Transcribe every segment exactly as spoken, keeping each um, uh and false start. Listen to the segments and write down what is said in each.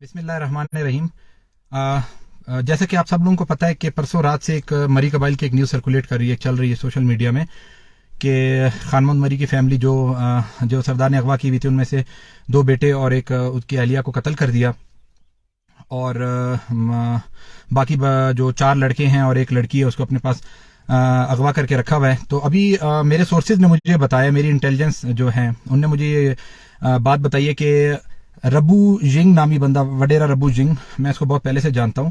بسم اللہ الرحمن الرحیم۔ آ، آ، جیسا کہ آپ سب لوگوں کو پتہ ہے کہ پرسوں رات سے ایک مری قبائل کی ایک نیوز سرکولیٹ کر رہی ہے، چل رہی ہے سوشل میڈیا میں، کہ خان محمد مری کی فیملی جو، آ، جو سردار نے اغوا کی ہوئی تھی، ان میں سے دو بیٹے اور ایک، آ، اس کی اہلیہ کو قتل کر دیا، اور، آ، م-، باقی ب-، جو چار لڑکے ہیں اور ایک لڑکی ہے، اس کو اپنے پاس، آ، اغوا کر کے رکھا ہوا ہے۔ تو ابھی، آ، میرے سورسز نے مجھے بتایا، میری انٹیلیجنس جو ہے، ان نے مجھے یہ، آ، بات بتائی ہے کہ ربو ژنگ نامی بندہ، وڈیرا ربو ژنگ، میں اس کو بہت پہلے سے جانتا ہوں۔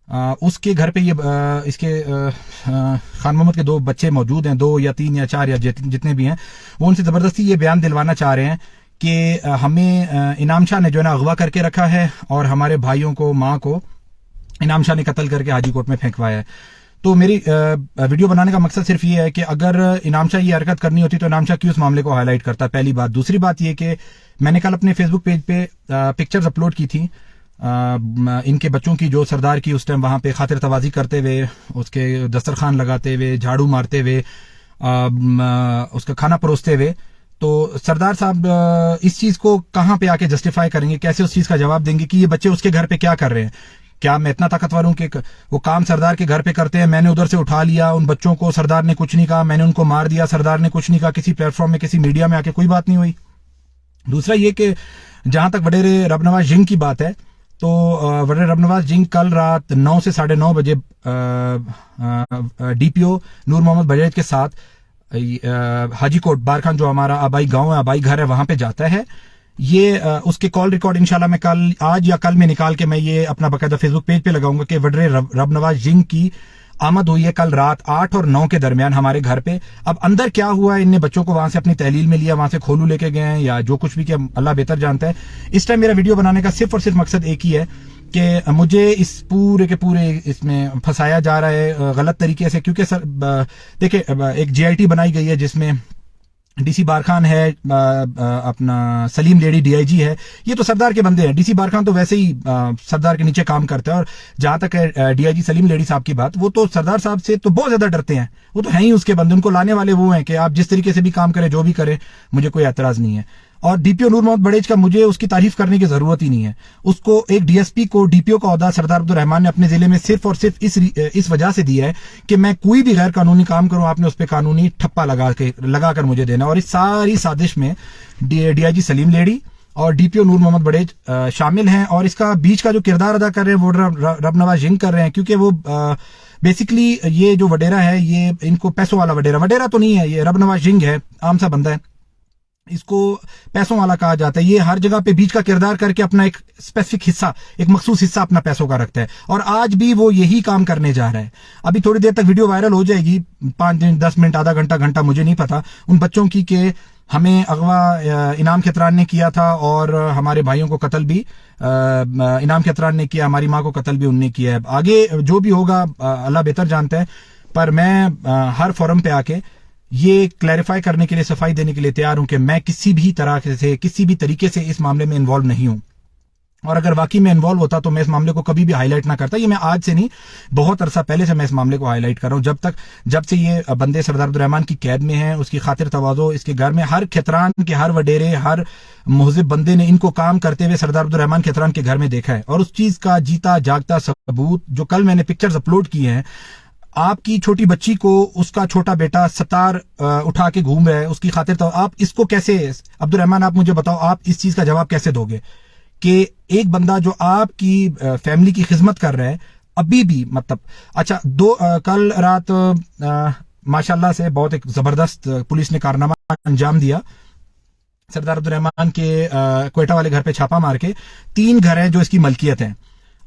آ، اس کے گھر پہ یہ، آ، اس کے، آ، آ، خان محمد کے دو بچے موجود ہیں، دو یا تین یا چار یا جت-، جتنے بھی ہیں، وہ ان سے زبردستی یہ بیان دلوانا چاہ رہے ہیں کہ، آ، ہمیں، آ، انعام شاہ نے جو ہے نا اغوا کر کے رکھا ہے اور ہمارے بھائیوں کو، ماں کو انعام شاہ نے قتل کر کے حاجی کوٹ میں پھینکوایا ہے۔ تو میری، آ، ویڈیو بنانے کا مقصد صرف یہ ہے کہ اگر انعام شاہ یہ حرکت کرنی ہوتی تو انعام شاہ کیوں اس معاملے کو ہائی لائٹ کرتا؟ پہلی بات۔ دوسری بات یہ کہ میں نے کل اپنے فیس بک پیج پہ، آ، پکچرز اپلوڈ کی تھی، آ، م-، ان کے بچوں کی، جو سردار کی اس ٹائم وہاں پہ خاطر توازی کرتے ہوئے، اس کے دسترخوان لگاتے ہوئے، جھاڑو مارتے ہوئے، آ، م-، اس کا کھانا پروستے ہوئے۔ تو سردار صاحب، آ، اس چیز کو کہاں پہ آ کے جسٹیفائی کریں گے، کیسے اس چیز کا جواب دیں گے کہ یہ بچے اس کے گھر پہ کیا کر رہے ہیں؟ کیا میں اتنا طاقتور ہوں کہ ک-، وہ کام سردار کے گھر پہ کرتے ہیں، میں نے ادھر سے اٹھا لیا، ان بچوں کو سردار نے کچھ نہیں کہا، میں نے ان کو مار دیا، سردار نے کچھ نہیں کہا، کسی پلیٹ فارم میں، کسی میڈیا میں آ کے کوئی بات نہیں ہوئی؟ دوسرا یہ کہ جہاں تک وڈیرے رب نواز ژنگ کی بات ہے، تو، آ، وڈیرے رب نواز ژنگ کل رات نو سے ساڑھے نو بجے، آ، آ، آ، ڈی پی او نور محمد بڑیچ کے ساتھ، آ، حاجی کوٹ بارکھان، جو ہمارا آبائی گاؤں ہے، آبائی گھر ہے، وہاں پہ جاتا ہے۔ یہ، آ، اس کے کال ریکارڈ انشاءاللہ میں کل، آج یا کل میں نکال کے میں یہ اپنا باقاعدہ فیس بک پیج پہ لگاؤں گا کہ وڈیرے رب، رب نواز ژنگ کی آمد ہوئی ہے کل رات آٹھ اور نو کے درمیان ہمارے گھر پہ۔ اب اندر کیا ہوا ہے، ان نے بچوں کو وہاں سے اپنی تحلیل میں لیا، وہاں سے کھولو لے کے گئے ہیں یا جو کچھ بھی کیا، اللہ بہتر جانتا ہے۔ اس ٹائم میرا ویڈیو بنانے کا صرف اور صرف مقصد ایک ہی ہے کہ مجھے اس پورے کے پورے اس میں پھنسایا جا رہا ہے، آ، غلط طریقے سے، کیونکہ سر، آ، دیکھیں، آ، ایک جے آئی ٹی بنائی گئی ہے جس میں ڈی سی بارکھان ہے، آ، آ، اپنا سلیم لیڑی ڈی آئی جی ہے، یہ تو سردار کے بندے ہیں۔ ڈی سی بارکھان تو ویسے ہی، آ، سردار کے نیچے کام کرتا ہے، اور جہاں تک ہے، آ، ڈی آئی جی سلیم لیڑی صاحب کی بات، وہ تو سردار صاحب سے تو بہت زیادہ ڈرتے ہیں، وہ تو ہیں ہی اس کے بندے، ان کو لانے والے وہ ہیں کہ آپ جس طریقے سے بھی کام کریں، جو بھی کریں، مجھے کوئی اعتراض نہیں ہے۔ اور ڈی پی او نور محمد بڑیچ کا مجھے اس کی تعریف کرنے کی ضرورت ہی نہیں ہے۔ اس کو، ایک ڈی ایس پی کو ڈی پی او کا عہدہ سردار عبدالرحمان نے اپنے ضلع میں صرف اور صرف اس ری-، اس وجہ سے دیا ہے کہ میں کوئی بھی غیر قانونی کام کروں، آپ نے اس پہ قانونی ٹھپا لگا کے، لگا کر مجھے دینا ہے۔ اور اس ساری سازش میں ڈی، ڈی آئی جی سلیم لیڑی اور ڈی پی او نور محمد بڑیچ، آ، شامل ہیں، اور اس کا بیچ کا جو کردار ادا کر رہے ہیں وہ رب، رب نواز ژنگ کر رہے ہیں، کیونکہ وہ، آ، بیسکلی یہ جو وڈیرا ہے، یہ ان کو پیسوں والا وڈیرا، وڈیرا تو نہیں ہے، یہ رب نواز ژنگ ہے، عام سا بندہ ہے، اس کو پیسوں والا کہا جاتا ہے۔ یہ ہر جگہ پہ بیچ کا کردار کر کے اپنا ایک اسپیسیفک حصہ، ایک مخصوص حصہ اپنا پیسوں کا رکھتا ہے، اور آج بھی وہ یہی کام کرنے جا رہا ہے۔ ابھی تھوڑی دیر تک ویڈیو وائرل ہو جائے گی، پانچ دن، دس منٹ، آدھا گھنٹہ، گھنٹہ، مجھے نہیں پتا، ان بچوں کی کہ ہمیں اغوا، آ، انعام کھتران نے کیا تھا اور ہمارے بھائیوں کو قتل بھی، آ، انعام کھتران نے کیا، ہماری ماں کو قتل بھی ان نے کیا ہے۔ آگے جو بھی ہوگا، آ، اللہ بہتر جانتا ہے، پر میں، آ، ہر فورم پہ آ کے یہ کلیریفائی کرنے کے لیے، صفائی دینے کے لیے تیار ہوں کہ میں کسی بھی طرح سے، کسی بھی طریقے سے اس معاملے میں انوالو نہیں ہوں۔ اور اگر واقعی میں انوالو ہوتا تو میں اس معاملے کو کبھی بھی ہائی لائٹ نہ کرتا۔ یہ میں آج سے نہیں، بہت عرصہ پہلے سے میں اس معاملے کو ہائی لائٹ کر رہا ہوں۔ جب تک، جب سے یہ بندے سردار عبدالرحمان کی قید میں ہیں، اس کی خاطر تواضع، اس کے گھر میں ہر کھتران کے، ہر وڈیرے، ہر مہذب بندے نے ان کو کام کرتے ہوئے سردار عبدالرحمان کھتران کے گھر میں دیکھا ہے، اور اس چیز کا جیتا جاگتا ثبوت جو کل میں نے پکچرز اپلوڈ کیے ہیں، آپ کی چھوٹی بچی کو اس کا چھوٹا بیٹا ستار، آ، اٹھا کے گھوم رہا ہے، اس کی خاطر تو آپ اس کو کیسے، عبدالرحمان، آپ مجھے بتاؤ، آپ اس چیز کا جواب کیسے دو گے کہ ایک بندہ جو آپ کی، آ، فیملی کی خدمت کر رہا ہے، ابھی بھی، مطلب، اچھا، دو، آ، کل رات، آ، ماشاءاللہ سے بہت ایک زبردست، آ، پولیس نے کارنامہ انجام دیا۔ سردار عبدالرحمان کے، آ، کوئٹہ والے گھر پہ چھاپہ مار کے تین گھر ہیں جو اس کی ملکیت ہیں۔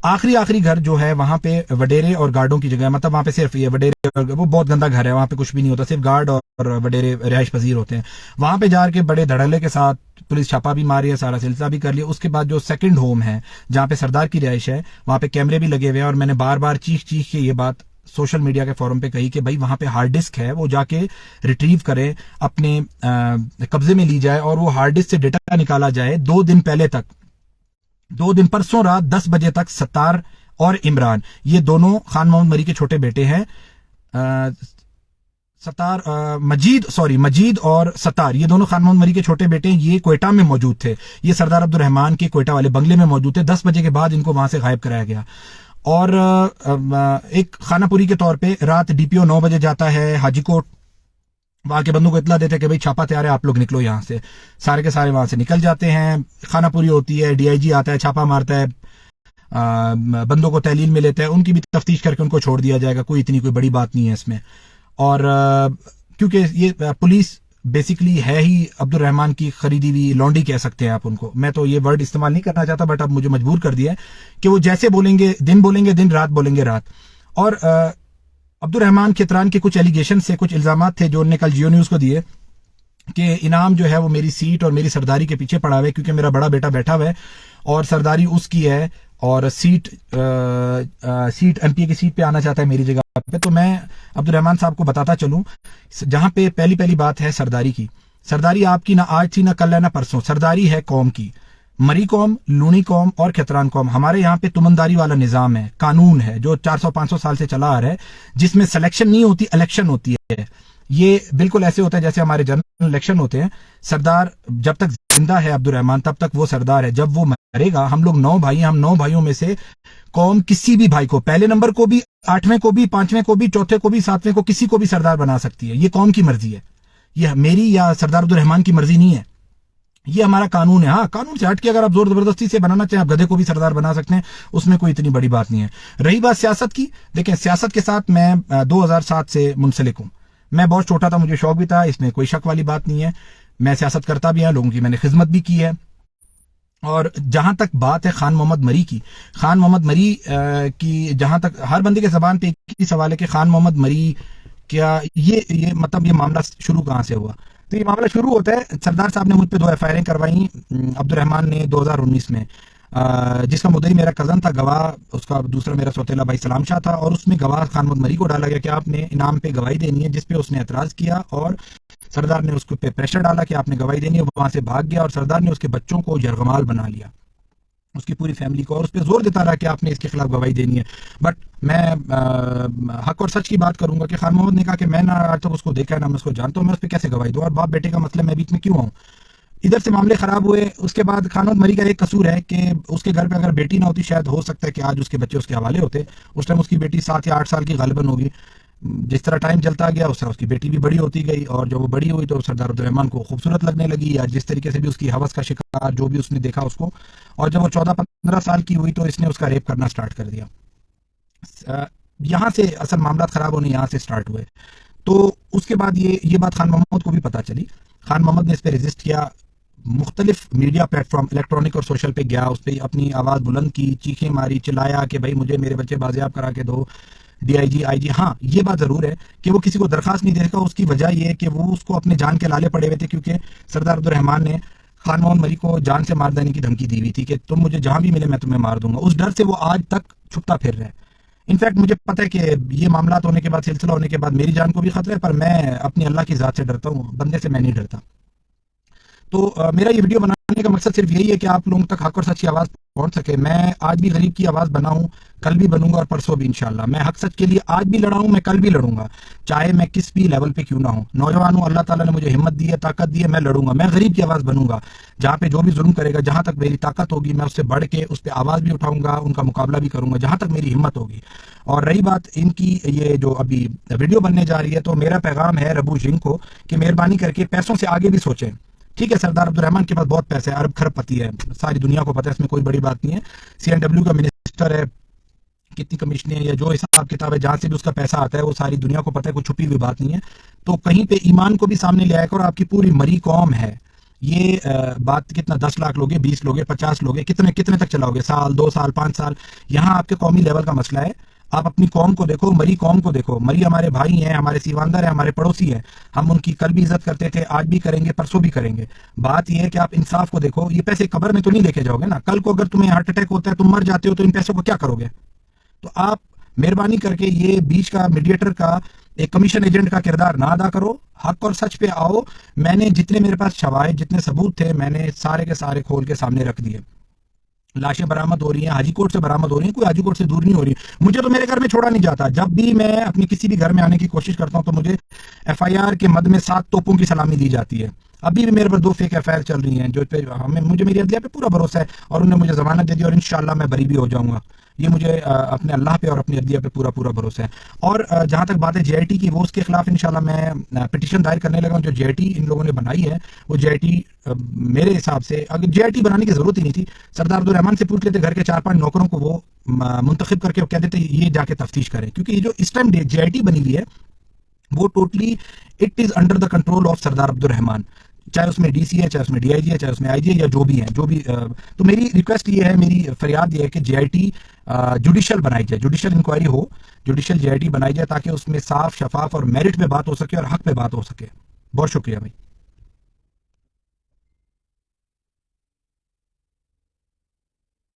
آخری، آخری گھر جو ہے وہاں پہ وڈیرے اور گارڈوں کی جگہ ہے، مطلب وہاں پہ صرف یہ وڈیرے اور وہ بہت گندا گھر ہے، وہاں پہ کچھ بھی نہیں ہوتا، صرف گارڈ اور وڈیرے رہائش پذیر ہوتے ہیں۔ وہاں پہ جا کے بڑے دھڑلے کے ساتھ پولیس چھاپہ بھی ماری ہے، سارا سلسلہ بھی کر لیا۔ اس کے بعد جو سیکنڈ ہوم ہے جہاں پہ سردار کی رہائش ہے، وہاں پہ کیمرے بھی لگے ہوئے ہیں، اور میں نے بار بار چیخ چیخ کے یہ بات سوشل میڈیا کے فورم پہ کہی کہ بھائی وہاں پہ ہارڈ ڈسک ہے، وہ جا کے ریٹریو کریں، اپنے، آ، قبضے میں لی جائے اور وہ ہارڈ ڈسک سے ڈیٹا نکالا جائے۔ دو دن پہلے تک، دو دن، پرسوں رات دس بجے تک ستار اور عمران، یہ دونوں خان محمد مری کے چھوٹے بیٹے ہیں، آ، ستار مجید سوری مجید اور ستار، یہ دونوں خان محمد مری کے چھوٹے بیٹے ہیں، یہ کوئٹہ میں موجود تھے۔ یہ سردار عبدالرحمان کے کوئٹہ والے بنگلے میں موجود تھے۔ دس بجے کے بعد ان کو وہاں سے غائب کرایا گیا۔ اور ایک خانہ پوری کے طور پہ رات ڈی پی او نو بجے جاتا ہے حاجی کوٹ، وہاں کے بندوں کو اطلاع دیتے ہیں کہ بھائی چھاپا تیار ہے، آپ لوگ نکلو یہاں سے۔ سارے کے سارے وہاں سے نکل جاتے ہیں۔ خانہ پوری ہوتی ہے، ڈی آئی جی آتا ہے، چھاپا مارتا ہے، بندوں کو تحلیل میں لیتا ہے، ان کی بھی تفتیش کر کے ان کو چھوڑ دیا جائے گا، کوئی اتنی کوئی بڑی بات نہیں ہے اس میں۔ اور کیونکہ یہ پولیس بیسکلی ہے ہی عبدالرحمان کی خریدی ہوئی لانڈی کہہ سکتے ہیں آپ ان کو۔ میں تو یہ ورڈ استعمال نہیں کرنا چاہتا، بٹ اب مجھے مجبور کر دیا ہے کہ وہ جیسے بولیں گے دن، بولیں گے دن، رات بولیں گے رات۔ اور عبدالرحمان کھتران کے کچھ ایلیگیشن سے کچھ الزامات تھے جو انہوں نے کل جیو نیوز کو دیے کہ انعام جو ہے وہ میری سیٹ اور میری سرداری کے پیچھے پڑا ہوا ہے، کیونکہ میرا بڑا بیٹا بیٹھا ہوا ہے اور سرداری اس کی ہے، اور سیٹ سیٹ ایم پی اے کی سیٹ پہ آنا چاہتا ہے میری جگہ پہ۔ تو میں عبدالرحمان صاحب کو بتاتا چلوں، جہاں پہ پہلی پہلی بات ہے سرداری کی۔ سرداری آپ کی نہ آج تھی، نہ کل ہے، نہ پرسوں۔ سرداری ہے قوم کی۔ مری قوم، لونی قوم اور کھتران قوم۔ ہمارے یہاں پہ تمنداری والا نظام ہے، قانون ہے جو چار سو پانچ سو سال سے چلا آ رہا ہے، جس میں سلیکشن نہیں ہوتی، الیکشن ہوتی ہے۔ یہ بالکل ایسے ہوتا ہے جیسے ہمارے جنرل الیکشن ہوتے ہیں۔ سردار جب تک زندہ ہے عبدالرحمان، تب تک وہ سردار ہے۔ جب وہ مرے گا، ہم لوگ نو بھائی ہیں، ہم نو بھائیوں میں سے قوم کسی بھی بھائی کو، پہلے نمبر کو بھی، آٹھویں کو بھی، پانچویں کو بھی، چوتھے کو بھی، ساتویں کو، کسی کو بھی سردار بنا سکتی ہے۔ یہ قوم کی مرضی ہے، یہ میری یا سردار عبدالرحمان کی مرضی نہیں ہے۔ یہ ہمارا قانون ہے۔ ہاں، قانون سے ہٹ کے اگر آپ زور زبردستی سے بنانا چاہیں، آپ گدھے کو بھی سردار بنا سکتے ہیں، اس میں کوئی اتنی بڑی بات نہیں ہے۔ رہی بات سیاست کی، دیکھیں، سیاست کے ساتھ میں دو ہزار سات سے منسلک ہوں۔ میں بہت چھوٹا تھا، مجھے شوق بھی تھا، اس میں کوئی شک والی بات نہیں ہے۔ میں سیاست کرتا بھی ہوں، لوگوں کی میں نے خدمت بھی کی ہے۔ اور جہاں تک بات ہے خان محمد مری کی، خان محمد مری کی جہاں تک ہر بندے کے زبان پہ ایک ہی سوال ہے کہ خان محمد مری کیا یہ یہ مطلب یہ معاملہ شروع کہاں سے ہوا؟ تو یہ معاملہ شروع ہوتا ہے، سردار صاحب نے مجھ پہ دو ایف آئی آریں کروائیں عبدالرحمان نے دو ہزار انیس میں، جس کا مدعی میرا کزن تھا، گواہ اس کا دوسرا میرا سوتیلا بھائی سلام شاہ تھا، اور اس میں گواہ خان محمد مری کو ڈالا گیا کہ آپ نے انعام پہ گواہی دینی ہے، جس پہ اس نے اعتراض کیا اور سردار نے اس کو پہ پریشر ڈالا کہ آپ نے گواہی دینی ہے۔ وہاں سے بھاگ گیا اور سردار نے اس کے بچوں کو یرغمال بنا لیا، اس کی پوری فیملی کو، اور اس پہ زور دیتا رہا کہ آپ نے اس کے خلاف گواہی دینی ہے۔ بٹ میں حق اور سچ کی بات کروں گا کہ خان محمد نے کہا کہ میں نہ آج تک اس کو دیکھا ہے، نہ میں اس کو جانتا ہوں، میں اس پہ کیسے گواہی دوں؟ اور باپ بیٹے کا مسئلہ، میں بیچ میں کیوں آؤں؟ ادھر سے معاملے خراب ہوئے۔ اس کے بعد خان محمد مری کا ایک قصور ہے کہ اس کے گھر پہ اگر بیٹی نہ ہوتی، شاید ہو سکتا ہے کہ آج اس کے بچے اس کے حوالے ہوتے۔ اس ٹائم اس کی بیٹی سات یا آٹھ سال کی غالباً ہوگی۔ جس طرح ٹائم چلتا گیا، اس طرح اس کی بیٹی بھی بڑی ہوتی گئی، اور جب وہ بڑی ہوئی تو سردار عبدالرحمان کو خوبصورت لگنے لگی، یا جس طریقے سے بھی اس کی ہوس کا شکار، جو بھی اس نے دیکھا اس کو۔ اور جب وہ چودہ پندرہ سال کی ہوئی تو اس نے اس کا ریپ کرنا سٹارٹ کر دیا۔ یہاں سے اصل معاملات خراب ہونے یہاں سے سٹارٹ ہوئے۔ تو اس کے بعد یہ یہ بات خان محمد کو بھی پتہ چلی۔ خان محمد نے اس پہ ریزسٹ کیا، مختلف میڈیا پلیٹ فارم، الیکٹرانک اور سوشل پہ گیا، اس پہ اپنی آواز بلند کی، چیخیں ماری، چلایا کہ بھائی مجھے میرے بچے بازیاب کرا کے دو، ڈی آئی جی، آئی جی۔ ہاں، یہ بات ضرور ہے کہ وہ کسی کو درخواست نہیں دے سکا۔ اس کی وجہ یہ ہے کہ وہ اس کو اپنے جان کے لالے پڑے ہوئے تھے، کیونکہ سردار عبدالرحمان نے خان محمد مری کو جان سے مار دینے کی دھمکی دی ہوئی تھی کہ تم مجھے جہاں بھی ملے میں تمہیں مار دوں گا۔ اس ڈر سے وہ آج تک چھپتا پھر رہا ہے۔ انفیکٹ مجھے پتہ ہے کہ یہ معاملات ہونے کے بعد، سلسلہ ہونے کے بعد میری جان کو بھی خطرہ ہے، پر میں اپنی اللہ کی ذات سے ڈرتا ہوں، بندے سے میں نہیں ڈرتا۔ تو میرا یہ ویڈیو بنانے کا مقصد صرف یہی ہے کہ آپ لوگوں تک حق اور سچ کی آواز پہنچ سکے۔ میں آج بھی غریب کی آواز بنا ہوں، کل بھی بنوں گا اور پرسوں بھی انشاءاللہ۔ میں حق سچ کے لیے آج بھی لڑا ہوں، میں کل بھی لڑوں گا، چاہے میں کس بھی لیول پہ کیوں نہ ہوں۔ نوجوان ہوں، اللہ تعالیٰ نے مجھے ہمت دی ہے، طاقت دی ہے، میں لڑوں گا، میں غریب کی آواز بنوں گا۔ جہاں پہ جو بھی ظلم کرے گا، جہاں تک میری طاقت ہوگی، میں اس سے بڑھ کے اس پہ آواز بھی اٹھاؤں گا، ان کا مقابلہ بھی کروں گا، جہاں تک میری ہمت ہوگی۔ اور رہی بات ان کی، یہ جو ابھی ویڈیو بننے جا رہی ہے، تو میرا پیغام ہے ربو جنگ کو کہ مہربانی کر کے پیسوں سے آگے بھی سوچیں۔ ٹھیک ہے، سردار عبدالرحمان کے پاس بہت پیسے ہیں، ارب کھرب پتی ہے، ساری دنیا کو پتہ ہے، اس میں کوئی بڑی بات نہیں ہے۔ سی این ڈبلیو کا منسٹر ہے، کتنی کمشنیں ہیں یا جو حساب کتاب ہے، جہاں سے بھی اس کا پیسہ آتا ہے، وہ ساری دنیا کو پتہ ہے، کوئی چھپی ہوئی بات نہیں ہے۔ تو کہیں پہ ایمان کو بھی سامنے لے آیا کرو، آپ کی پوری مری قوم ہے۔ یہ بات کتنا، دس لاکھ لوگ ہیں، بیس لوگ ہیں، پچاس لوگ ہیں، کتنے کتنے تک چلاؤ گے؟ سال، دو سال، پانچ سال؟ یہاں آپ کے قومی لیول کا مسئلہ ہے۔ آپ اپنی قوم کو دیکھو، مری قوم کو دیکھو۔ مری ہمارے بھائی ہیں، ہمارے سیواندار ہیں، ہمارے پڑوسی ہیں۔ ہم ان کی کل بھی عزت کرتے تھے، آج بھی کریں گے، پرسوں بھی کریں گے۔ بات یہ ہے کہ آپ انصاف کو دیکھو۔ یہ پیسے قبر میں تو نہیں لے کے جاؤ گے نا۔ کل کو اگر تمہیں ہارٹ اٹیک ہوتا ہے، تم مر جاتے ہو، تو ان پیسوں کو کیا کرو گے؟ تو آپ مہربانی کر کے یہ بیچ کا، میڈیٹر کا، ایک کمیشن ایجنٹ کا کردار نہ ادا کرو، حق اور سچ پہ آؤ۔ میں نے جتنے میرے پاس شواہد، جتنے ثبوت تھے، میں نے سارے کے سارے کھول کے سامنے رکھ دیے۔ لاشیں برآمد ہو رہی ہیں، حاجی کوٹ سے برآمد ہو رہی ہیں، کوئی حاجی کوٹ سے دور نہیں ہو رہی۔ مجھے تو میرے گھر میں چھوڑا نہیں جاتا۔ جب بھی میں اپنی کسی بھی گھر میں آنے کی کوشش کرتا ہوں تو مجھے ایف آئی آر کے مد میں سات توپوں کی سلامی دی جاتی ہے۔ ابھی بھی میرے پر دو فیک ایف آئی آر چل رہی ہیں، جو پہ ہمیں، مجھے میری عدلیہ پہ پورا بھروسہ ہے اور انہوں نے مجھے ضمانت دے دی اور انشاءاللہ میں بری بھی ہو جاؤں گا۔ یہ مجھے، آ، اپنے اللہ پہ اور اپنی عدلیہ پہ پورا پورا بھروسہ ہے۔ اور، آ، جہاں تک بات ہے جے آئی ٹی کی، وہ اس کے خلاف انشاءاللہ میں، آ، پٹیشن دائر کرنے لگا ہوں۔ جو جے آئی ٹی ان لوگوں نے بنائی ہے، وہ جے آئی ٹی، آ، میرے حساب سے اگر جے آئی ٹی بنانے کی ضرورت ہی نہیں تھی، سردار عبدالرحمان سے پوچھ لیتے، گھر کے چار پانچ نوکروں کو وہ، م-، منتخب کر کے وہ کہہ دیتے یہ جا کے تفتیش کریں، کیونکہ یہ جو اس ٹائم جے آئی ٹی بنی ہوئی ہے، وہ ٹوٹلی اٹ از انڈر دا کنٹرول آف سردار عبدالرحمان۔ چاہے اس میں ڈی سی ہے، چاہے اس میں ڈی آئی جی ہے، چاہے اس میں آئی جی ہے، یا جو بھی ہیں، جو بھی، آ، تو میری ریکویسٹ یہ ہے، میری فریاد یہ ہے کہ جے آئی ٹی، آ، جوڈیشل بنائی جائے، جوڈیشل انکوائری ہو، جوڈیشل جے آئی ٹی بنائی جائے، تاکہ اس میں صاف، شفاف اور میرٹ پہ بات ہو سکے اور حق پہ بات ہو سکے۔ بہت شکریہ بھائی۔